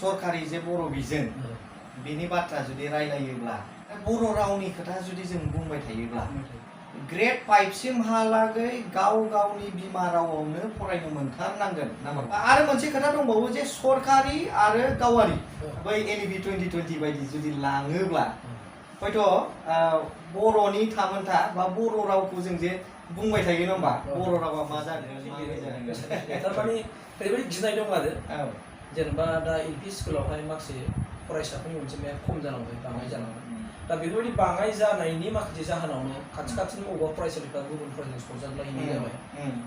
सरकारि जे बर' बिजों बेनि बाथ्रा जुदि रायलायोब्ला बर' रावनि खोथा जुदि जों बुंबाय थायोब्ला ग्रेड 5 सिमहालागै गावनि बिमा रावावनो फरायनो मोनथारनांगोन आरो मोनसे खोथा दंबावो जे सरकारि आरो गावारि बै एनइपि 2020 बायदि जुदि लाङोब्ला हयथ' बर'नि थामोनथा बा बर' रावखौ जों जे बुंबाय थायो नङा होमबा बर' रावा मा जागोन थारमाने ओरैबायदि गिनाय दं आरो जेनेबा दा एलपि स्कुलावहाय माखासे फरायसाफोरनि अनजिमाया खम जालांबाय बाङाय जालांबाय दा बेफोरबायदि बाङाय जानायनि माखासे जाहोनावनो खाथि खाथिनि बबेबा फरायसालिफ्रा गुबुन फरायसालिजों सरजाबलायनाय जाबाय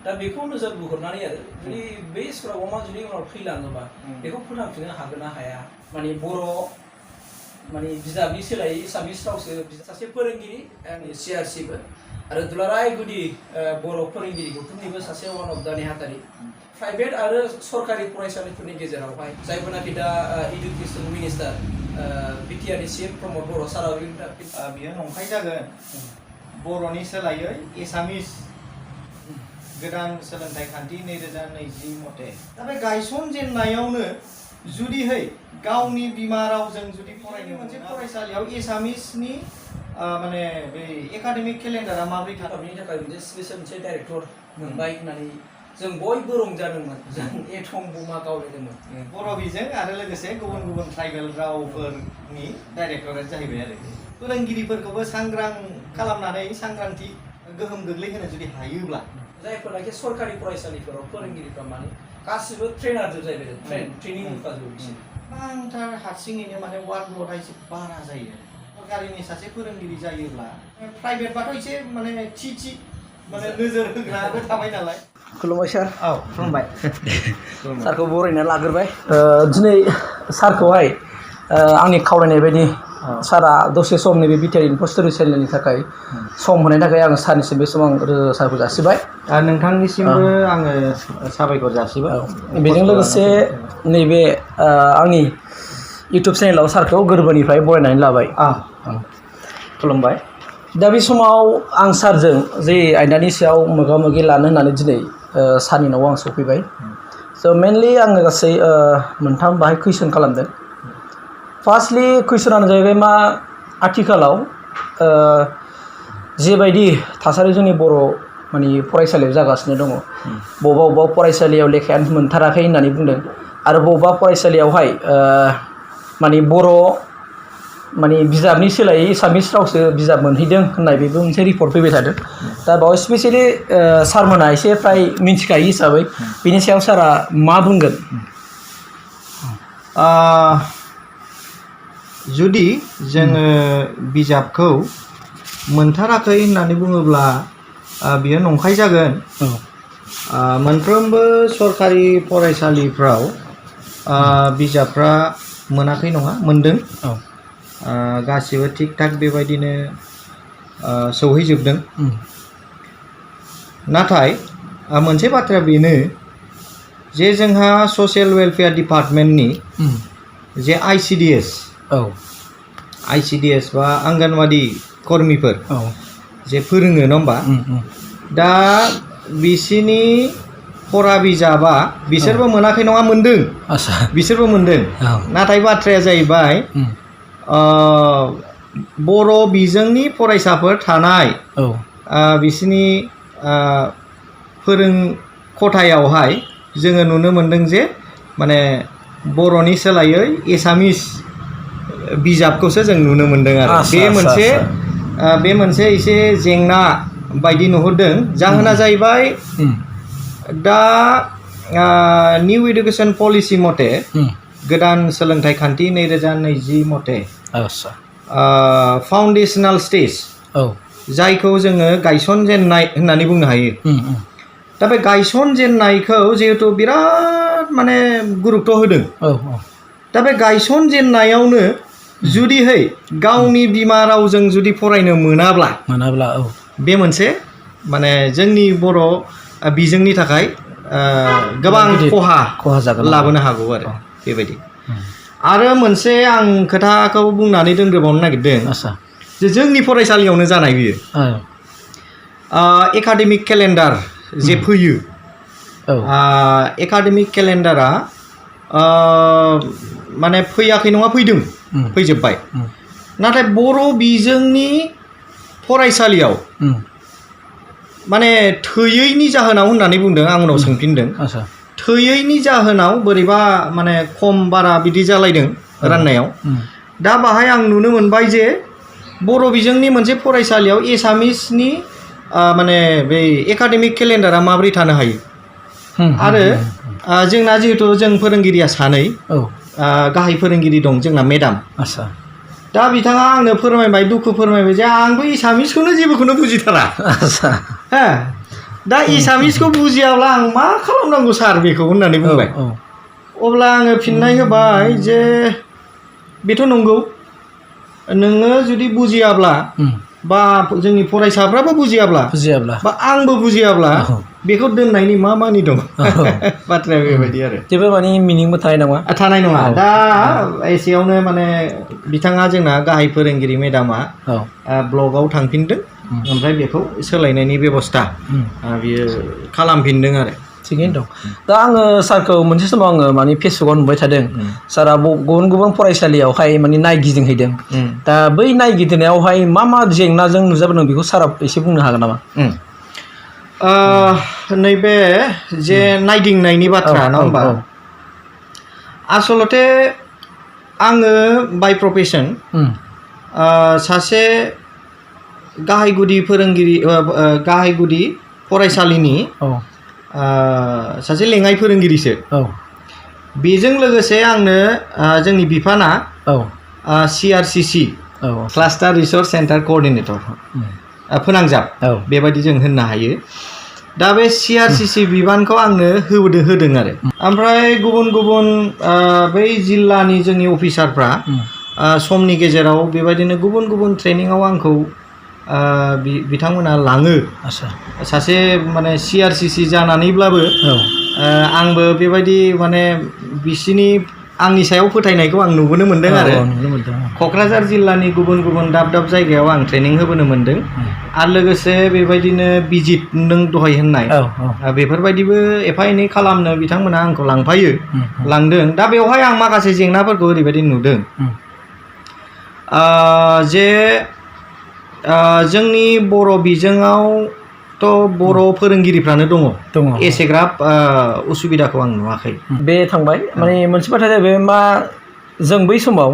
दा बेखौ नोजोर बोहरनानै आरो जुदि बे स्कुलाव मा जुदि उनाव थैलाङोबा बेखौ फोथांफिननो हागोन ना हाया माने बर' माने बिजाबनि सोलायै एसामिस रावसो सासे फोरोंगिरि सिआरसिबो आरो दुलाराय गुदि बर' फोरोंगिरि गौथुमनिबो सासे वान अफ दा नेहाथारि प्राइभेट आरो सरकारि फरायसालिफोरनि गेजेरावहाय जायफोरनाखि दा इडुकेसन मिनिस्टार बिटिआरनि चिफ प्रमद बर' सारा बियो नंखाय जागोन बर'नि सोलायै एसामिस गोदान सोलोंथाइ खान्थि 2020 मथे दा बे गायसनजेननायावनो जुदिहै गावनि बिमा रावजों जुदि फरायनो मोनसे फरायसालियाव एसामिसनि माने बे एकाडेमिक केलेन्डारा माब्रै थाखायनि थाखाय मोनसे स्पेशल मोनसे डाइरेक्टर मोनबाय होननानै जों बयबो रंजादोंमोन जों एथम बमा गावलायदोंमोन बर' बिजों आरो लोगोसे गुबुन गुबुन ट्राइबेल रावफोरनि डाइरेक्टरेट जाहैबाय आरो फोरोंगिरिफोरखौबो सांग्रां खालामनानै सांग्रांथि गोहोम गोग्लैहोनो जुदि हायोब्ला जायफोरनाखि सरकारि फरायसालिफोराव फोरोंगिरिफ्रा माने गासिबो ट्रेनारजोब जाहैबाय ट्रेनिं होखाजोबो बिसोर गोबांथार हारसिङैनो माने वार्कल'डा एसे बारा जायो सरकारिनि सासे फोरोंगिरि जायोब्ला प्राइभेटबाथ' एसे माने थि माने नोजोर होग्राबो थाबाय नालाय खुलुमबाय सार औ खुलुमबाय सारखौ बरायना लाग्रोबाय दिनै सारखौहाय आंनि खावलायनाय बायदि सारा दसे सम नैबे BTRInfo स्ट'रि चेनेलनि थाखाय सम होनायनि थाखाय आङो सारनिसिम बे समाव रोजा सारखौ जासिबाय नोंथांनिसिमबो आङो साबायखर जासिबाय बेजों लोगोसे नैबे आंनि इउटुब चेनेलाव सारखौ गोरबोनिफ्राय बरायनानै लाबाय खुलुमबाय दा बे समाव आं सारजों जे आयदानि सायाव मोगा मोगि लानो होननानै दिनै सारनि न'आव आं सफैबाय स' मेनलि आङो गासै मोनथाम बाहाय कुइसन खालामदों फार्स्टलि कुइसनानो जाहैबाय मा आथिखालाव जेबायदि थासारि जोंनि बर' माने फरायसालियाव जागासिनो दङ बबेबा फरायसालियाव लेखायानो मोनथाराखै होननानै बुंदों आरो बबेबा फरायसालियावहाय माने बर' माने बिजाबनि सोलायै एसामिस रावसो बिजाब मोनहैदों होननाय बेबो मोनसे रिपर्ट फैबाय थादों दा बावहाय स्पेसियलि सारमोनहा एसे फ्राय मिन्थिखायो हिसाबै बेनि सायाव सारा मा बुंगोन जुदि जोङो बिजाबखौ मोनथाराखै होननानै बुङोब्ला बियो नंखाय जागोन मोनफ्रोमबो सरकारि फरायसालिफ्राव बिजाबफ्रा मोनाखै नङा मोनदों गासिबो थिग थाक बेबायदिनो सौहैजोबदों नाथाय मोनसे बाथ्रा बेनो जे जोंहा ससियेल वेलफेयार डिपार्टमेन्टनि जे आइसिडिएस बा आंगनवाडी कर्मिफोर जे फोरोङो नङा होमबा दा बिसिनि फरा बिजाबा बिसोरबो मोनाखै नङा मोनदों बिसोरबो मोनदों नाथाय बाथ्राया जाहैबाय बर' बिजोंनि फरायसाफोर थानाय बिसिनि फोरों खथायावहाय जोङो नुनो मोनदों जे माने बर'नि सोलायै एसामिस बिजाबखौसो जों नुनो मोनदों आरो बे मोनसे एसे जेंना बायदि नुहुरदों जाहोना जाहैबाय दा निउ इडुकेसन पलिसि मथे गोदान सोलोंथाइ खान्थि 2020 मथे फाउन्डेसनेल स्टेज जायखौ जोङो गायसनजेननाय होननानै बुंनो हायो दा बे गायसनजेननायखौ जिहेतु बिराद माने गुरुत्व होदों दा बे गायसनजेननायावनो जुदिहै गावनि बिमा रावजों जुदि फरायनो मोनाब्ला बे मोनसे माने जोंनि बर' बिजोंनि थाखाय गोबां खहा लाबोनो हागौ आरो बेबायदि आरो मोनसे आं खोथाखौ बुंनानै दोनग्रोबावनो नागिरदों जे जोंनि फरायसालियावनो जानाय बियो एकाडेमिक केलेन्डार जे फैयो एकाडेमिक केलेन्डारा माने फैयाखै नङा फैदों फैजोब्बाय नाथाय बर' बिजोंनि फरायसालियाव माने थोयैनि जाहोनाव होननानै बुंदों आं उनाव सोंफिनदों थोयैनि जाहोनाव बोरैबा माने खम बारा बिदि जालायदों राननायाव दा बाहाय आं नुनो मोनबाय जे बर' बिजोंनि मोनसे फरायसालियाव एसामिसनि माने बै एकाडेमिक केलेन्डारा माबोरै थानो हायो आरो जोंना जिहेतु जों फोरोंगिरिया सानै गाहाय फोरोंगिरि दं जोंना मेडाम दा बिथाङा आंनो फोरमायबाय दुखु फोरमायबाय जे आंबो एसामिसखौनो जेबोखौनो बुजिथारा हा दा एसामिसखौ बुजियाब्ला आं मा खालामनांगौ सार बेखौ होननानै बुंबाय अब्ला आङो फिननाय होबाय जे बेथ' नंगौ नोङो जुदि बुजियाब्ला बा जोंनि फरायसाफ्राबो बुजियाब्ला बा आंबो बुजियाब्ला बेखौ दोननायनि मा मानि दं बाथ्राया बेबायदि आरो जेबो माने मिनिंबो थानाय नङा दा एसेयावनो माने बिथाङा जोंना गाहाय फोरोंगिरि मेडामा ब्लगाव थांफिनदों ओमफ्राय बेखौ सोलायनायनि बेबस्था बियो खालामफिनदों आरो थिगैनो दं दा आङो सारखौ मोनसे समाव आङो माने फेसबुकआव नुबाय थादों सारा गुबुन गुबुन फरायसालियावहाय माने नायगिदिंहैदों दा बै नायगिदिंनायावहाय मा जेंनाजों नुजाबोदों बेखौ सारा एसे बुंनो हागोन नामा नैबे जे नायदिंनायनि बाथ्रा नङा होमबा आसलते आङो बाय प्रफेसन सासे गाहाय गुदि फोरोंगिरि गाहाय गुदि फरायसालिनि सासे लेङाइ फोरोंगिरिसो बेजों लोगोसे आंनो जोंनि बिफाना CRCC क्लास्टार रिसर्स सेन्टार कअर्डिनेटर फोनांजाब बेबायदि जों होननो हायो दा बे CRCC बिबानखौ आंनो होदों आरो ओमफ्राय गुबुन गुबुन बै जिल्लानि जोंनि अफिसारफ्रा समनि गेजेराव बेबायदिनो गुबुन गुबुन ट्रेनिंआव आंखौ बिथांमोना लाङो सासे माने CRCC जानानैब्लाबो आंबो बेबायदि माने बिसिनि आंनि सायाव फोथायनायखौ आं नुबोनो मोनदों आरो क'क्राझार जिल्लानि गुबुन गुबुन दाब दाब जायगायाव आं ट्रेनिं होबोनो मोनदों आरो लोगोसे बेबायदिनो भिजिट नों दहाय होननाय बेफोरबायदिबो एफा एनै खालामनो बिथांमोना आंखौ लांदों दा बेवहाय आं माखासे जेंनाफोरखौ ओरैबायदि नुदों जे जोंनि बर' बिजोङावथ' बर' फोरोंगिरिफ्रानो दङ एसेग्राब उसुबिदाखौ आं नुवाखै बे थांबाय माने मोनसे बाथ्रा जाहैबाय मा जों बै समाव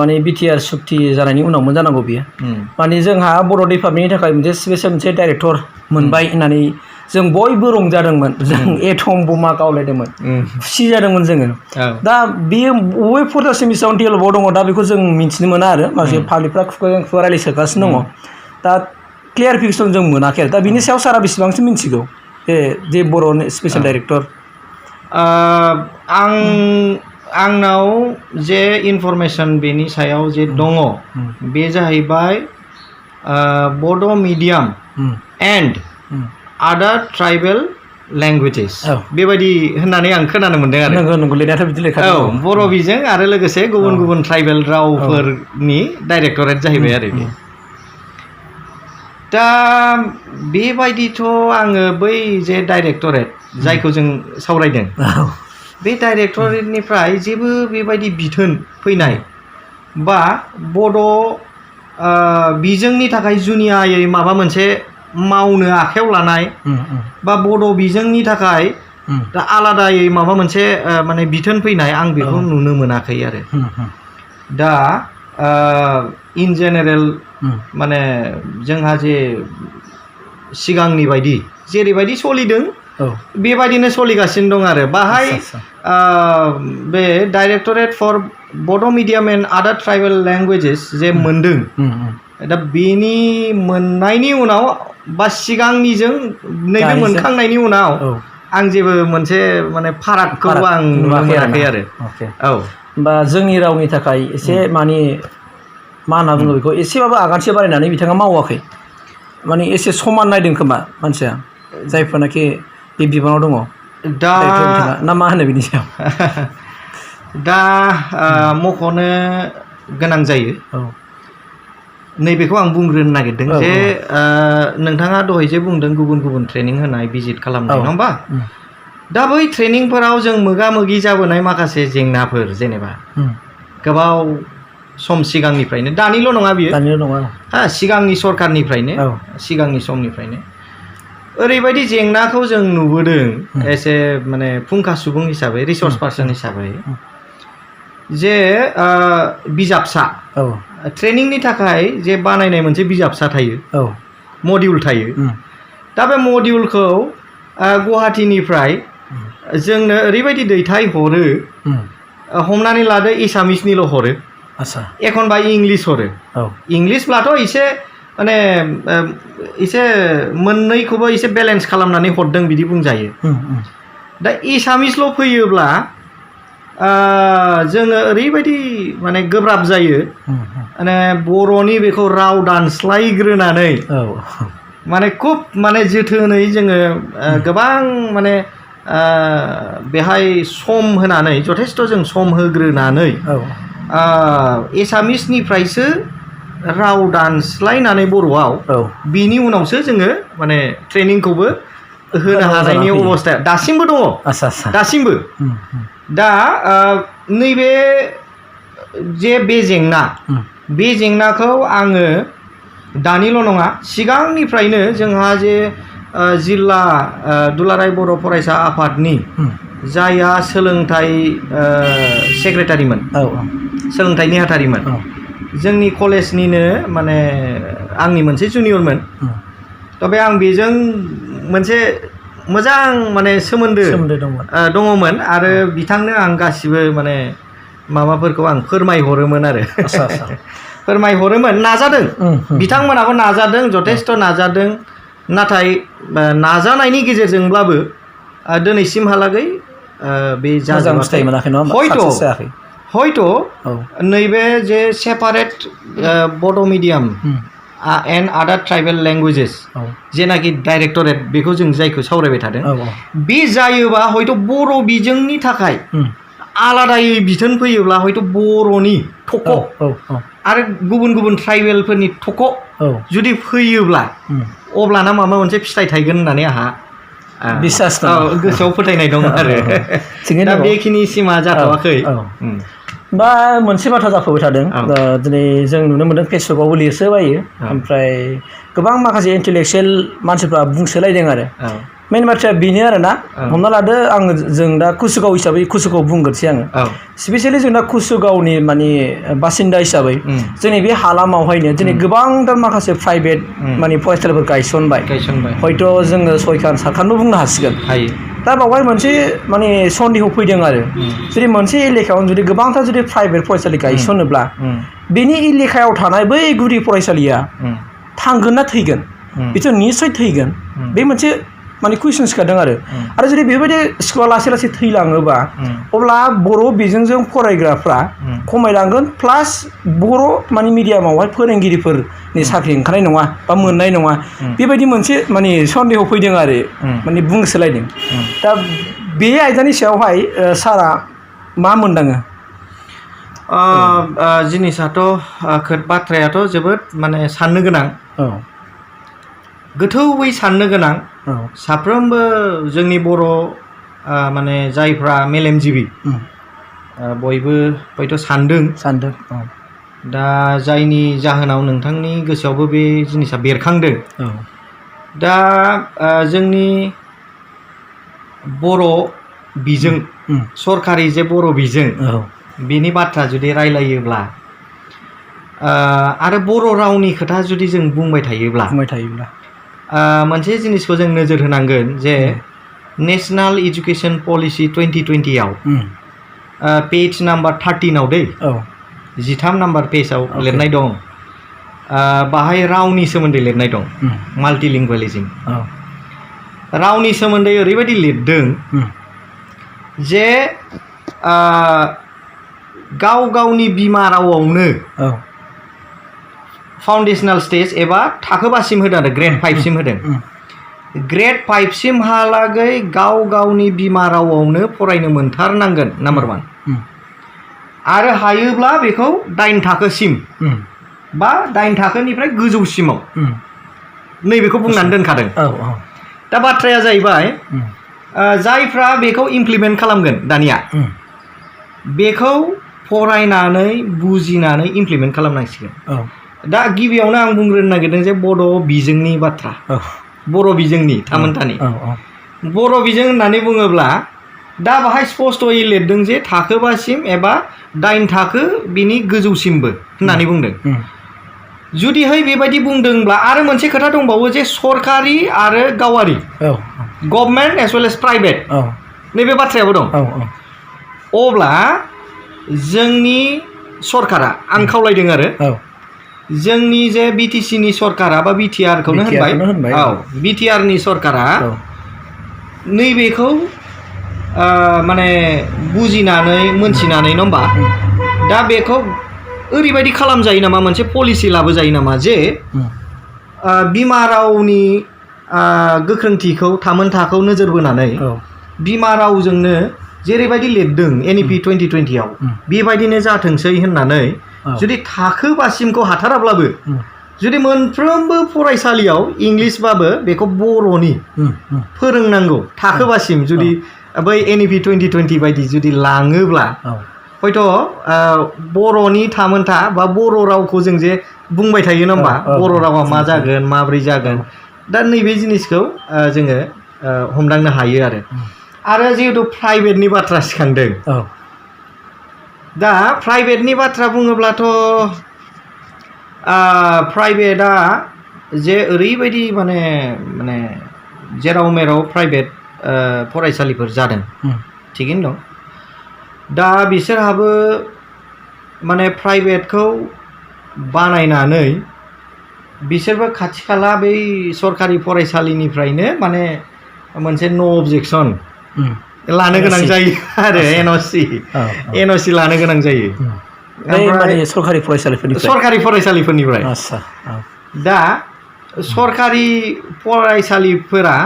माने BTR सुक्ति जानायनि उनावमोन जानांगौ बियो माने जोंहा बर' डिपार्टमेन्टनि थाखाय मोनसे स्पेसियेल मोनसे डाइरेक्टर मोनबाय होननानै जों बयबो रंजादोंमोन जों एटम बमा गावलायदोंमोन खुसि जादोंमोन जोङो दा बेयो बबे फर्थ सेमिस्टाराव डेभेलपआव दङ दा बेखौ जों मिन्थिनो मोना आरो माखासे पाब्लिकफ्रा खुगाजों खुगा रायलायसोगासिनो दङ दा क्लियारिफिकेसन जों मोनाखै आरो दा बिनि सायाव सारा बेसेबांसो मिन्थिगौ जे बर'नि स्पेसियेल डाइरेक्टर आंनाव जे इनफरमेसन बेनि सायाव जे दङ बे जाहैबाय बड' मिडियाम एन्ड आदार ट्राइबेल लेंगुवेजेस बेबायदि होननानै आं खोनानो मोनदों आरो नंगौ लिरनायाथ' बिदि लेखा बर' बिजों आरो लोगोसे गुबुन गुबुन ट्राइबेल रावफोरनि डाइरेक्टरेट जाहैबाय आरो बे दा बेबायदिथ' आङो बै जे डाइरेक्टरेट जायखौ जों सावरायदों बे डाइरेक्टरेटनिफ्राय जेबो बेबायदि बिथोन फैनाय बा बड' बिजोंनि थाखाय जुनियायै माबा मोनसे मावनो आखायाव लानाय बा बड' बिजोंनि थाखाय दा आलादायै माबा मोनसे माने बिथोन फैनाय आं बेखौ नुनो मोनाखै आरो दा इन जेनेरेल माने जोंहा जे सिगांनि बायदि जेरैबायदि सोलिदों बेबायदिनो सोलिगासिनो दं आरो बाहाय बे डाइरेक्टरेट फर बड' मिडियाम एन्ड आदार ट्राइबेल लेंगुवेजेस जे मोनदों दा बेनि मोननायनि उनाव बा सिगांनिजों नैबे मोनखांनायनि उनाव आं जेबो मोनसे माने फारागखौ आं नुनो मोनाखै आरो बा जोंनि रावनि थाखाय एसे माने मा होनना बुङो बेखौ एसेबाबो आगानसे बारायनानै बिथाङा मावाखै माने एसे समान नायदों खोमा मानसिया जायफोरनाखि बे बिबानाव दङ दा ना मा होनो बिनि सायाव दा मख'नो गोनां जायो नैबेखौ आं बुंग्रोनो नागिरदों जे नोंथाङा दहाय जे बुंदों गुबुन गुबुन ट्रेनिं होनाय भिजिट खालामनाय नङा होमबा दा बै ट्रेनिंफोराव जों मोगा मोगि जाबोनाय माखासे जेंनाफोर जेनेबा गोबाव सम सिगांनिफ्रायनो दानिल' नङा बियो हा सिगांनि सरखारनिफ्रायनो सिगांनि समनिफ्रायनो ओरैबायदि जेंनाखौ जों नुबोदों एसे माने फुंखा सुबुं हिसाबै रिसर्स पार्सन हिसाबै जे बिजाबसा ट्रेनिंनि थाखाय जे बानायनाय मोनसे बिजाबसा थायो मडिउल थायो दा बे मडिउलखौ गुवाहाटीनिफ्राय जोंनो ओरैबायदि दैथाय हरो हमनानै लादो एसामिसनिल' हरो एखनबा इंलिस हरो इंलिसब्लाथ' एसे माने एसे मोननैखौबो एसे बेलेन्स खालामनानै हरदों बिदि बुंजायो दा एसामिसल' फैयोब्ला जोङो ओरैबायदि माने गोब्राब जायो माने बर'नि बेखौ राव दानस्लायग्रोनानै माने खुब माने जोथोनै जोङो गोबां माने बेहाय सम होनानै जथेस्थ' जों सम होग्रोनानै एसामिसनिफ्रायसो राव दानस्लायनानै बर'आव बिनि उनावसो जोङो माने ट्रेनिंखौबो होनो हानायनि अबस्थाया दासिमबो दङ दासिमबो दा नैबे जे बे जेंनाखौ आङो दानिल' नङा सिगांनिफ्रायनो जोंहा जे जिल्ला दुलाराय बर' फरायसा आफादनि जायहा सोलोंथाइ सेक्रेटारिमोन सोलोंथाइ नेहाथारिमोन जोंनि कलेजनिनो माने आंनि मोनसे जुनियरमोन दा बे आं बेजों मोनसे मोजां माने सोमोन्दो दङमोन आरो बिथांनो आं गासिबो माने माबाफोरखौ आं फोरमायहरोमोन आरो फोरमायहरोमोन नाजादों बिथांमोनाबो नाजादों जथेस्थ' नाजादों नाथाय नाजानायनि गेजेरजोंब्लाबो दिनैसिमहालागै बे हयथ' नैबे जे सेपारेट बड' मिडियाम एन्ड आदार ट्राइबेल लेंगुवेजेस जेनाखि डाइरेक्टरेट बेखौ जों जायखौ सावरायबाय थादों बे जायोबा हयथ' बर' बिजोंनि थाखाय आलादायै बिथोन फैयोब्ला हयथ' बर'नि थख' आरो गुबुन गुबुन ट्राइबेलफोरनि थख' जुदि फैयोब्ला अब्लाना माबा मोनसे फिथाइ थायगोन होननानै आंहा बिसास गोसोआव फोथायनाय दं आरो दा बेखिनिसिमा जाथ'वाखै बा मोनसे बाथ्रा जाफैबाय थादों दिनै जों नुनो मोनदों फेसबुकआवबो लिरसोबायो ओमफ्राय गोबां माखासे इन्टेलेक्सुयेल मानसिफ्रा बुंसोलायदों आरो मेन बाथ्राया बेनो आरोना हमना लादो आङो जों दा कुसुगाव हिसाबै कुसुगाव बुंग्रोसै आङो स्पेसियेलि जों दा कुसुगावनि माने बासिन्दा हिसाबै जोंनि बे हालामावहायनो दिनै गोबांथार माखासे प्राइभेट माने फरायसालिफोर गायसनबाय हयथ' जोङो सयखान सातखानबो बुंनो हासिगोन दा बावहाय मोनसे माने सन्देह फैदों आरो जुदि मोनसे एलेकायावनो जुदि गोबांथार जुदि प्राइभेट फरायसालि गायसनोब्ला बेनि एलेकायाव थानाय बै गुदि फरायसालिया थांगोन ना थैगोन बेथ' निस्सय थैगोन बे मोनसे माने कुइसन सिखारदों आरो जुदि बेबायदि स्कुला लासै लासै थैलाङोबा अब्ला बर' बिजोंजों फरायग्राफ्रा खमायलांगोन प्लास बर' माने मिडियामावहाय फोरोंगिरिफोरनि साख्रि ओंखारनाय नङा बा मोननाय नङा बेबायदि मोनसे माने सन्देह फैदों आरो माने बुंसोलायदों दा बे आयदानि सायावहाय सारा मा मोनदाङो जिनिसाथ' बाथ्रायाथ' जोबोद माने साननो गोनां गोथौयै साननो गोनां साफ्रोमबो जोंनि बर' माने जायफ्रा मेलेमजिबि बयबो हयथ' सानदों दा जायनि जाहोनाव नोंथांनि गोसोआवबो बे जिनिसा बेरखांदों दा जोंनि बर' बिजों सरखारि जे बर' बिजों बिनि बाथ्रा जुदि रायलायोब्ला आरो बर' रावनि खोथा जुदि जों बुंबाय थायोब्ला मोनसे जिनिसखौ जों नोजोर होनांगोन जे नेशनेल एजुकेशन पलिसि 2020 आव पेज नाम्बार 13 दै 13 नाम्बार पेजाव लिरनाय दं बाहाय रावनि सोमोन्दै लिरनाय दं माल्टिलिंगुवेलिज्म रावनि सोमोन्दै ओरैबायदि लिरदों जे गाव गावनि बिमा रावआवनो फाउन्डेशनेल स्टेज एबा थाखोबासिम होदों आरो ग्रेड 5 सिम होदों ग्रेड 5 सिमहालागै गाव गावनि बिमा रावआवनो फरायनो मोनथारनांगोन नाम्बार 1 आरो हायोब्ला बेखौ 9 थाखोसिम बा 9 थाखोनिफ्राय गोजौसिमाव नैबेखौ बुंनानै दोनखादों दा बाथ्राया जाहैबाय जायफ्रा बेखौ इमप्लिमेन्ट खालामगोन दानिया बेखौ फरायनानै बुजिनानै इमप्लिमेन्ट खालामनांसिगोन। दा गिबियावनो आं बुंग्रोनो नागिरदों जे बड' बिजोंनि बाथ्रा, बर' बिजोंनि थामोनथानि बर' बिजों होननानै बुङोब्ला दा बाहाय स्पष्टयै लिरदों जे थाखोबासिम एबा 8 थाखो बिनि गोजौसिमबो होननानै बुंदों। जुदिहाय बेबायदि बुंदोंब्ला आरो मोनसे खोथा दंबावो जे सरकारि आरो गावारि government as well as private नैबे बाथ्रायाबो दं। अब्ला जोंनि सरकारा आं खावलायदों आरो जोंनि जे BTC नि सरकारा बा BTR खौनो होनबाय BTR नि सरकारा नैबेखौ माने बुजिनानै मोनथिनानै नङा होमबा दा बेखौ ओरैबायदि खालामजायो नामा मोनसे पलिसि लाबोजायो नामा जे बिमा रावनि गोख्रोंथिखौ थामोनथाखौ नोजोर बोनानै बिमा रावजोंनो जेरैबायदि लिरदों NEP 2020 आव बेबायदिनो जाथोंसै होननानै जुदि थाखोबासिमखौ हाथाराब्लाबो जुदि मोनफ्रोमबो फरायसालियाव इंलिसबाबो बेखौ बर'नि फोरोंनांगौ थाखोबासिम जुदि बै NEP 2020 बायदि जुदि लाङोब्ला हयथ' बर'नि थामोनथा बा बर' रावखौ जों जे बुंबाय थायो नङा होमबा बर' रावा मा जागोन माब्रै जागोन दा नैबे जिनिसखौ जोङो हमदांनो हायो आरो जिहेतु प्राइभेटनि बाथ्रा सिखांदों दा प्राइभेटनि बाथ्रा बुङोब्लाथ' प्राइभेटआ जे ओरैबायदि माने जेराव मेराव प्राइभेट फरायसालिफोर जादों थिगैनो दं दा बिसोरहाबो माने प्राइभेटखौ बानायनानै बिसोरबो खाथि खाला बै सरकारि फरायसालिनिफ्रायनो माने मोनसे नो अबजेक्सन लानो गोनां जायो आरो NOC लानो गोनां जायो सरकारि फरायसालिफोरनिफ्राय दा सरकारि फरायसालिफोरा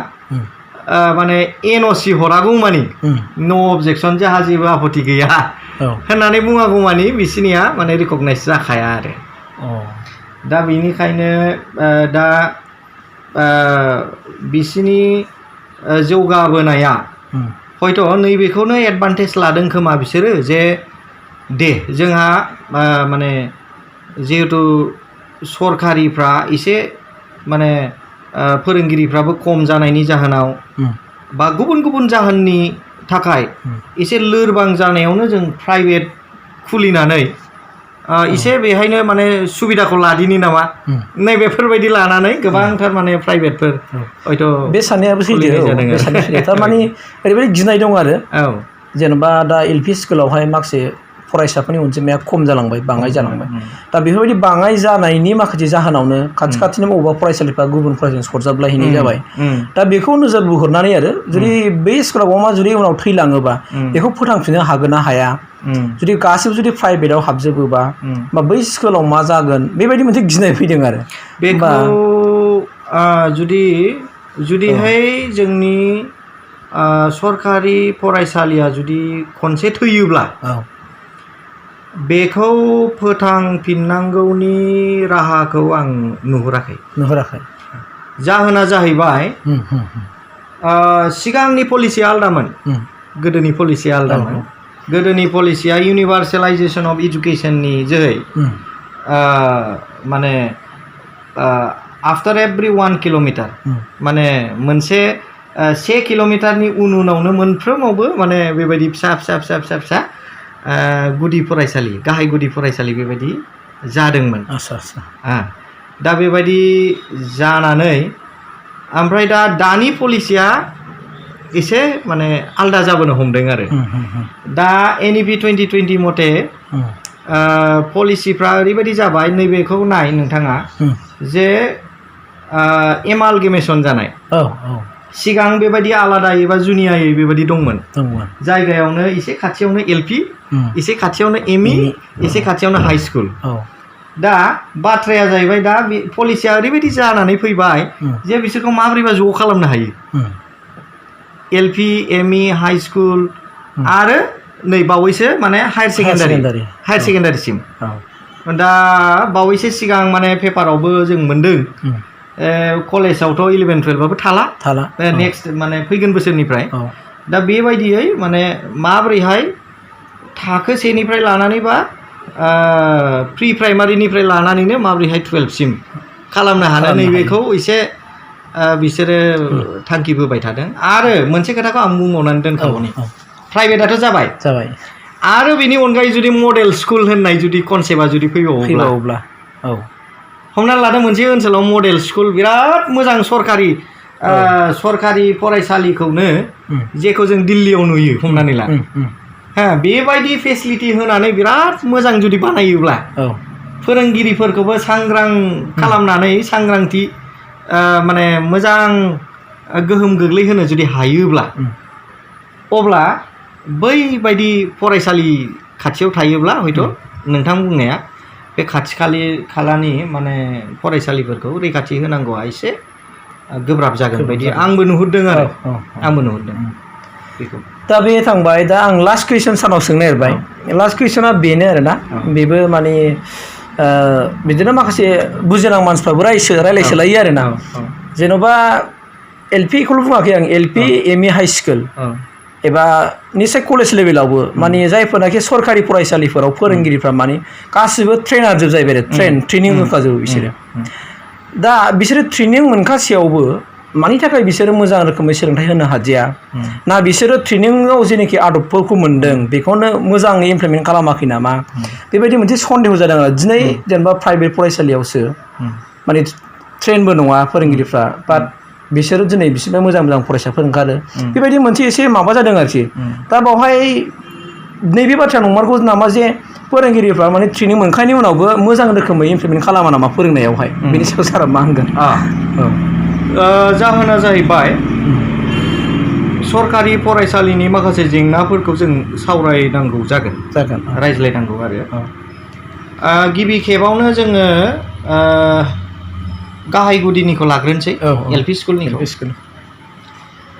माने NOC हरागौ मानि नो अबजेक्सन जोंहा जेबो आपत्ति गैया होननानै बुङागौ मानि बिसोरनिया माने रिकगनाइज जाखाया आरो दा बेनिखायनो दा बिसोरनि जौगाबोनाया हयथ' नैबेखौनो एडभान्टेज लादों खोमा बिसोरो जे दे जोंहा माने जिहेतु सरकारिफ्रा एसे माने फोरोंगिरिफ्राबो खम जानायनि जाहोनाव बा गुबुन गुबुन जाहोननि थाखाय एसे लोरबां जानायावनो जों प्राइभेट खुलिनानै एसे बेहायनो माने सुबिदाखौ लादिनि नामा नैबेफोरबायदि लानानै गोबांथार माने प्राइभेटफोर हयथ' बे साननायाबो सैथो थारमाने ओरैबायदि गिनाय दं आरो जेनेबा दा LP स्कुलावहाय माखासे फरायसाफोरनि अनजिमाया खम जालांबाय बाङाय जालांबाय दा बेफोरबायदि बाङाय जानायनि माखासे जाहोनावनो खाथि खाथिनि बबेबा फरायसालिफ्रा गुबुन फरायसालिजों सरजाबलायहैनाय जाबाय दा बेखौ नोजोर बोहरनानै आरो जुदि बे स्कुलाव मा जुदि उनाव थैलाङोबा बेखौ फोथांफिननो हागोन ना हाया जुदि गासिबो जुदि प्राइभेटाव हाबजोबोबा बा बै स्कुलाव मा जागोन बेबायदि मोनसे गिनाय फैदों आरो बेखौ जुदिहाय जोंनि सरकारि फरायसालिया जुदि खनसे थैयोब्ला बेखौ फोथांफिननांगौनि राहाखौ आं नुहुराखै जाहोना जाहैबाय सिगांनि पलिसिया आलदामोन गोदोनि पलिसिया आलदामोन गोदोनि पलिसिया इउनिभार्सेलाइजेसन अफ इडुकेसननि जोहै माने आफ्टार एभ्रि 1 किल'मिटार माने मोनसे 1 किल'मिटारनि उनावनो मोनफ्रोमावबो माने बेबायदि फिसा गुदि फरायसालि गाहाय गुदि फरायसालि बेबायदि जादोंमोन दा बेबायदि जानानै ओमफ्राय दानि पलिसिया एसे माने आलदा जाबोनो हमदों आरो दा NEP 2020 मथे पलिसिफ्रा ओरैबायदि जाबाय नैबेखौ नाय नोंथाङा जे एमालगेमेसन जानाय सिगां बेबायदि आलादायै बा जुनियायै बेबायदि दंमोन जायगायावनो एसे खाथियावनो LP एसे खाथियावनो ME एसे खाथियावनो हाई स्कुल दा बाथ्राया जाहैबाय दा पलिसिया ओरैबायदि जानानै फैबाय जे बिसोरखौ माबोरैबा ज' खालामनो हायो LP ME हाई स्कुल आरो नै बावैसो माने हायार सेकेन्डारिसिम दा बावैसो सिगां माने पेपारावबो जों मोन्दों कलेजावथ' 11-12 थाला नेक्स्ट माने फैगोन बोसोरनिफ्राय दा बेबायदियै माने माबोरैहाय थाखो 1निफ्राय लानानै बा प्रि प्राइमारिनिफ्राय लानानैनो माबोरैहाय 12 सिम खालामनो हानो नैबेखौ एसे बिसोरो थांखि बोबाय थादों आरो मोनसे खोथाखौ आं बुंबावनानै दोनखाबावनि प्राइभेटआथ' जाबाय आरो बेनि अनगायै जुदि मडेल स्कुल होननाय जुदि कनसेप्टआ जुदि फैबावोब्ला हमनानै लादों मोनसे ओनसोलाव मडेल स्कुल बिराद मोजां सरकारि फरायसालिखौनो जेखौ जों दिल्लीयाव नुयो हमनानै ला बेबायदि फेसिलिटि होनानै बिराद मोजां जुदि बानायोब्ला फोरोंगिरिफोरखौबो सांग्रां खालामनानै सांग्रांथि माने मोजां गोहोम गोग्लैहोनो जुदि हायोब्ला अब्ला बैबायदि फरायसालि खाथियाव थायोब्ला हयथ' नोंथां बुंनाया बे खाथि खालानि माने फरायसालिफोरखौ रैखाथि होनांगौआ एसे गोब्राब जागोन बायदि आंबो नुहुरदों आरो बेखौ दा बे थांबाय दा आं लास्ट कुइसन सानाव सोंनो नागिरबाय लास्ट कुइसना बेनो आरोना बेबो माने बिदिनो माखासे बुजिनां मानसिफ्राबो रायलायसोलायो आरोना जेन'बा एलपिखौल' बुङाखै आं एलपि एमइ हाइ स्कुल एबा निश्चय कलेज लेभेलावबो माने जायफोरनाखि सरकारि फरायसालिफोराव फोरोंगिरिफ्रा माने गासिबो ट्रेनार जोब जाहैबाय ट्रेनिं होखाजोबो बिसोरो दा बिसोरो ट्रेनिं मोनखासेयावबो मानि थाखाय बिसोरो मोजां रोखोमै सोलोंथाइ होनो हादिया ना बिसोरो ट्रेनिंआव जेनाखि आदबफोरखौ मोनदों बेखौनो मोजाङै इमप्लिमेन्ट खालामाखै नामा बेबायदि मोनसे सन्देह जादों आरो दिनै जेनेबा प्राइभेट फरायसालियावसो माने ट्रेनबो नङा फोरोंगिरिफ्रा बाट बिसोरो दिनै बिसिबां मोजां फरायसाफोर ओंखारो बेबायदि मोनसे एसे माबा जादों आरोखि दा बावहाय नैबे बाथ्रा नंमारगौ नामा जे फोरोंगिरिफ्रा माने ट्रेनिं मोनखांनायनि उनावबो मोजां रोखोमै इमप्लिमेन्ट खालामा नामा फोरोंनायावहाय बेनि सायाव सारा मा होनगोन जाहोना जाहैबाय सरकारि फरायसालिनि माखासे जेंनाफोरखौ जों सावरायनांगौ जागोन रायज्लायनांगौ आरो गिबि खेबावनो जोङो गाहाय गुदिनिखौ लाग्रोनोसै एलपि स्कुलनिखौ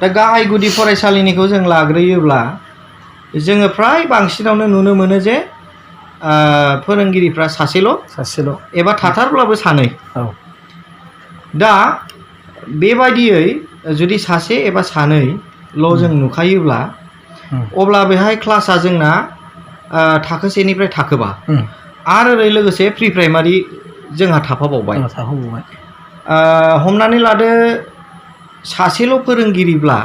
दा गाहाय गुदि फरायसालिनिखौ जों लाग्रोयोब्ला जोङो फ्राय बांसिनावनो नुनो मोनो जे फोरोंगिरिफ्रा सासेल' एबा थाथारब्लाबो सानै दा बेबायदियै जुदि सासे एबा सानैल' जों नुखायोब्ला अब्ला बेहाय क्लासा जोंना थाखो 1निफ्राय थाखो 5 आरो ओरै लोगोसे प्रि प्राइमारि जोंहा थाफाबावबाय हमनानै लादो सासेल' फोरोंगिरिब्ला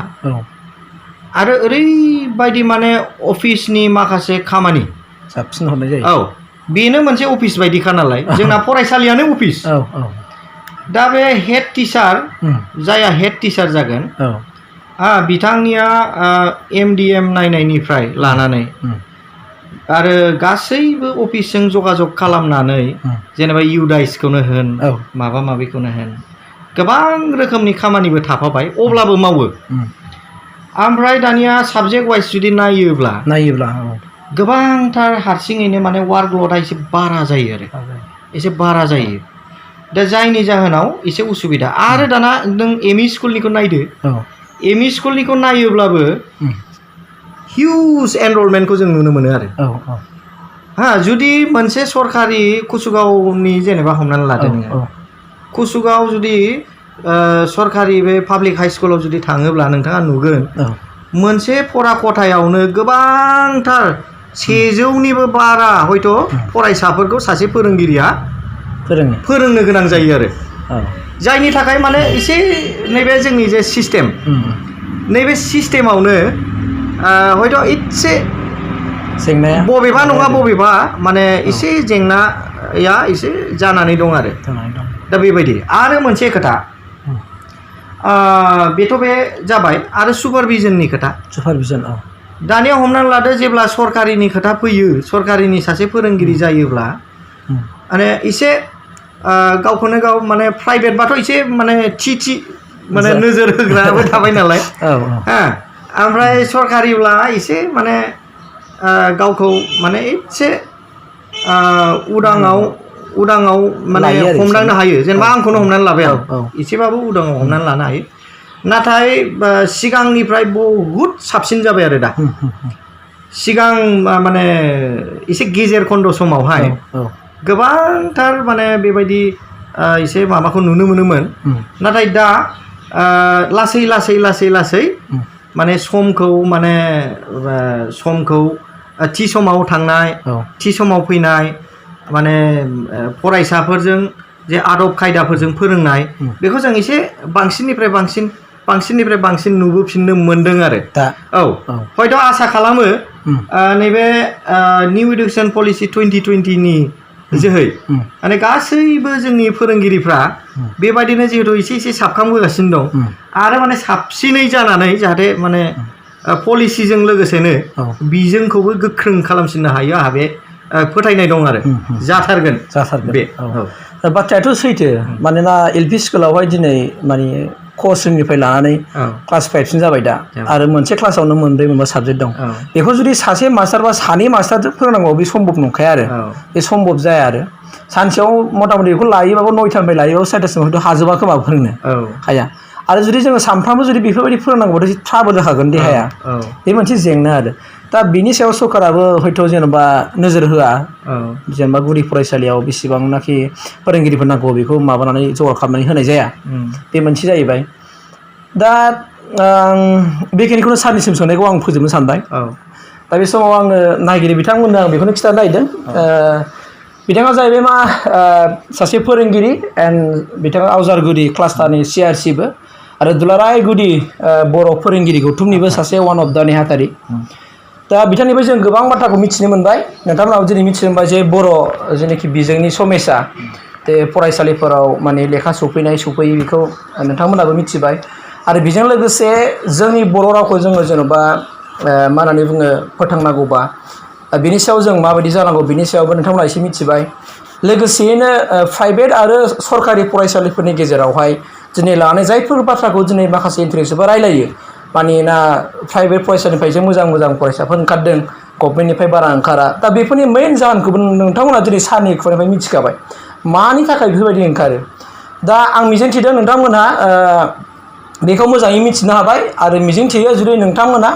आरो ओरैबायदि माने अफिसनि माखासे खामानि साबसिन हरनाय जायो बेनो मोनसे अफिस बायदिखा नालाय जोंना फरायसालियानो अफिस दा बे हेड टिचार जाया हेड टिचार जागोन बिथांनिया MDM नायनायनिफ्राय लानानै आरो गासैबो अफिसजों जगाजग खालामनानै जेनेबा इउडाइसखौनो होन माबा माबिखौनो होन गोबां रोखोमनि खामानिबो थाफाबाय अब्लाबो मावो ओमफ्राय दानिया साबजेक्ट वाइज जुदि नायोब्ला गोबांथार हारसिङैनो माने वार्कलडआ एसे बारा जायो आरो एसे बारा जायो दा जायनि जाहोनाव एसे उसुबिदा आरो दाना नों एमइ स्कुलनिखौ नायदो एमइ स्कुलनिखौ नायोब्लाबो हिउज एनरलमेन्टखौ जों नुनो मोनो आरो जुदि मोनसे सरकारि कुसुगावनि जेनेबा हमनानै लादो नोङो कुसुगाव जुदि सरकारि बे पाब्लिक हाइ स्कुलाव जुदि थाङोब्ला नोंथाङा नुगोन मोनसे फरा खथायावनो गोबांथार 100निबो बारा हयथ' फरायसाफोरखौ सासे फोरोंगिरिया फोरोंनो गोनां जायो आरो जायनि थाखाय माने एसे नैबे जोंनि जे सिस्टेम नैबे सिस्टेमावनो हयथ' एसे बबेबा नङा बबेबा माने एसे जेंनाया एसे जानानै दं आरो दा बेबायदि आरो मोनसे खोथा बेथ' बे जाबाय आरो सुपारभिजननि खोथा दानिया हमनानै लादो जेब्ला सरकारिनि खोथा फैयो सरकारिनि सासे फोरोंगिरि जायोब्ला माने एसे गावखौनो गाव माने प्राइभेटबाथ' एसे माने थि माने नोजोर होग्राबो थाबाय नालाय ओमफ्राय सरकारिब्ला एसे माने गावखौ माने एसे उदाङाव माने हमदांनो हायो जेनेबा आंखौनो हमनानै लाबाय आं एसेबाबो उदाङाव हमनानै लानो हायो नाथाय सिगांनिफ्राय बहुद साबसिन जाबाय आरो दा सिगां माने एसे गेजेर खन्द' समावहाय गोबांथार माने बेबायदि एसे माबाखौ नुनो मोनोमोन नाथाय दा लासै लासै लासै लासै माने समखौ थि समाव थांनाय थि समाव फैनाय माने फरायसाफोरजों जे आदब खायदाफोरजों फोरोंनाय बेखौ जों एसे बांसिननिफ्राय बांसिन नुबोफिननो मोनदों आरो औ हयथ' आसा खालामो नैबे निउ इडुकेसन पलिसि 2020 नि जोहै माने गासैबो जोंनि फोरोंगिरिफ्रा बेबायदिनो जिहेतु एसे एसे साबखांबोगासिनो दं आरो माने साबसिनै जानानै जाहाथे माने पलिसिजों लोगोसेनो बिजोंखौबो गोख्रों खालामसिननो हायो आंहा बे फोथायनाय दं आरो जाथारगोन बे बाथ्रायाथ' सैथो मानोना एलपि स्कुलावहाय दिनै माने क श्रेणीनिफ्राय लानानै क्लास 5 सिम जाबाय दा आरो मोनसे क्लासावनो मोनब्रै मोनबा साबजेक्ट दं बेखौ जुदि सासे मास्टार बा सानै मास्टारजों फोरोंनांगौ बे सम्भब नंखाया आरो बे सम्भब जाया आरो सानसेयाव मथा मथि बेखौ लायोबाबो 9टानिफ्राय लायोबाबो 4टासिम हयथ' हाजोबा खोमा फोरोंनो हाया आरो जुदि जोङो सानफ्रामबो जुदि बेफोरबायदि फोरोंनांगौबाथाय ट्राबल जाखागोन देहाया बे मोनसे जेंना आरो दा बिनि सायाव सरकाराबो हयथ' जेनेबा नोजोर होआ जेनेबा गुदि फरायसालियाव बेसेबांनाखि फोरोंगिरिफोर नांगौ बेखौ माबानानै जगार खालामनानै होनाय जाया बे मोनसे जाहैबाय दा बेखिनिखौनो सारनिसिम सोंनायखौ आं फोजोबनो सानबाय दा बे समाव आङो नायगिरि बिथांमोननो आं बेखौनो खिथानो नागिरदों बिथाङा जाहैबाय मा सासे फोरोंगिरि एन्ड बिथाङा आवजारगुरि क्लास्टारनि CRCबो आरो दुलाराय गुदि बर' फोरोंगिरि गौथुमनिबो सासे वान अफ दा नेहाथारि दा बिथांनिफ्राय जों गोबां बाथ्राखौ मिथिनो मोनबाय नोंथांमोनाबो दिनै मिथिनो मोनबाय जे बर' जेनाखि बिजोंनि समयसा जे फरायसालिफोराव माने लेखा सफैयि बेखौ नोंथांमोनाबो मिथिबाय आरो बेजों लोगोसे जोंनि बर' रावखौ जोङो जेन'बा मा होननानै बुङो फोथांनांगौबा बिनि सायाव जों माबायदि जानांगौ बिनि सायावबो नोंथांमोना एसे मिथिबाय लोगोसेयैनो प्राइभेट आरो सरकारि फरायसालिफोरनि गेजेरावहाय दिनै लानाय जायफोर बाथ्राखौ दिनै माखासे इन्टारेस्टबो रायलायो मानोना प्राइभेट फरायसालिनिफ्राय जे मोजां फरायसाफोर ओंखारदों गभर्नमेन्टनिफ्राय बारा ओंखारा दा बेफोरनि मेइन जाहोनखौबो नोंथांमोना दिनै सारनि खुगानिफ्राय मिथिखाबाय मानि थाखाय बेफोरबायदि ओंखारो दा आं मिजिंथिदों नोंथांमोनहा बेखौ मोजाङै मिथिनो हाबाय आरो मिजिंथियो जुदि नोंथांमोना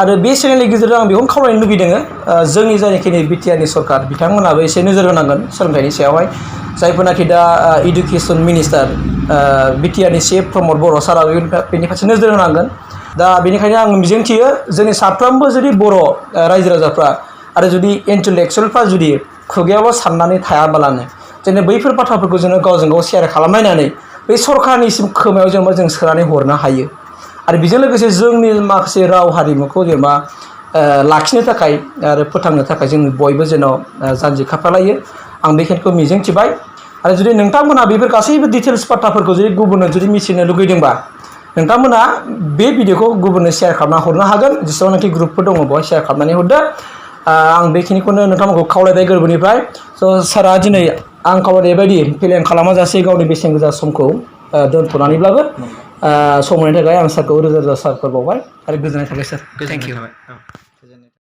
आरो बे चेनेलनि गेजेरजों आं बेखौनो खावलायनो लुबैदों जोंनि जायनाखि BTRनि सरकार बिथांमोनाबो एसे नोजोर होनांगोन सोलोंथाइनि सायावहाय जायफोरनाखि दा इडुकेसन मिनिस्टार BTRनि चिफ प्रमद बर' सारा बेनि फारसे नोजोर होनांगोन दा बेनिखायनो आं मिजिंथियो जोंनि साफ्रोमबो जुदि बर' रायजो राजाफ्रा आरो जुदि इन्टेलेक्सुयेलफ्रा जुदि खुगायावल' साननानै थायाबालानो जेने बैफोर बाथ्राफोरखौ जोङो गावजों गाव शेयार खालामलायनानै बै सरकारनिसिम खोमायाव जेनेबा जों सोनानै हरनो हायो आरो बेजों लोगोसे जोंनि माखासे राव हारिमुखौ जेनेबा लाखिनो थाखाय आरो फोथांनो थाखाय जों बयबो जेन' जानजि खाफ्रालायो आं बेखिनिखौ मिजिंथिबाय आरो जुदि नोंथांमोना बेफोर गासैबो डिटेल्स बाथ्राफोरखौ जुदि गुबुननो जुदि मिथिनो लुगैदोंबा नोंथांमोना बे भिडिअखौ गुबुननो शेयार खालामना हरनो हागोन जेसेबांनाखि ग्रुपफोर दङ बेवहाय शेयार खालामनानै हरदो आं बेखिनिखौनो नोंथांमोनखौ खावलायबाय गोरबोनिफ्राय स' सारा दिनै आं खावलायनाय बायदि फेलें खालामाजासे गावनि बेसेन गोसा समखौ दोनथ'नानैब्लाबो सम होनायनि थाखाय आं सारखौ रोजा रोजा साबायखर बावबाय आरो गोजोननाय थाबाय सार थेंक इउ